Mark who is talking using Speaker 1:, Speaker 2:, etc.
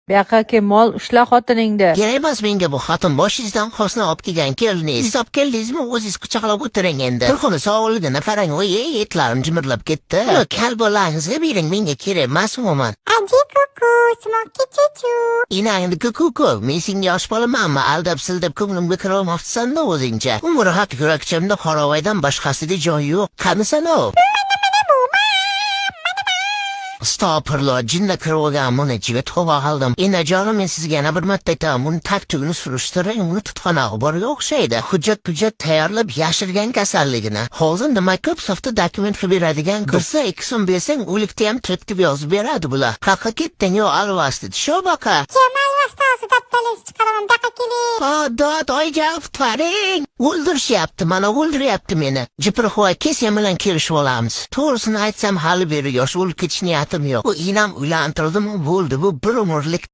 Speaker 1: Bu yoqqa kel, mol, ushla xotiningni.
Speaker 2: Kerak emas menga bu xotin, boshingizdan xosni olib kelgan keliningiz. Siz olib keldingizmi, o'zingiz quchoqlab o'tiring endi. Bir xona sog'ligini qarang, voy, ey, etlarim jimirlab ketdi. Uni kal bolangizga bering, menga kerak emas umuman.
Speaker 3: Aji kuku, smoky chuchu.
Speaker 2: Inangni kuku, men senga yosh bolamanmi, aldab sildab ko'nglimga kira olmoqchisan-da o'zingcha. Umri haq yurakchamda qoravoydan boshqasida joy yo'q. Qanisan u? Astag'firullah, jinni kirib olgan buni ichiga, tavba qildim. Enajonim, men sizga yana bir marta aytaman, buni tagtugini surishtiring, uni tutqanog'i borga o'xshaydi. Hujjat hujjat tayyorlab yashirgan kasalligini. Hozir nima ko'p soxta dokument qilib beradigan, birsa 2 so'm bersang, o'likda ham tirik deb yozib beradi bular. Qayoqqa ketding, yo alvasti? Shu baqa.
Speaker 3: Kim alvasti dabdalasi chiqaraman, bu yoqqa keling.
Speaker 2: Ha, dod, oyijon, qutqaring. O'ldirishyapti, mana o'ldiryapti meni. Jiprixoy, kes, sen bilan kelishib olamiz. To'g'risini aytsam, hali beri yosh o'lib ketish niyatim yo'q. Bu inam uylantirdimi, bo'ldi, bu bir umrlik.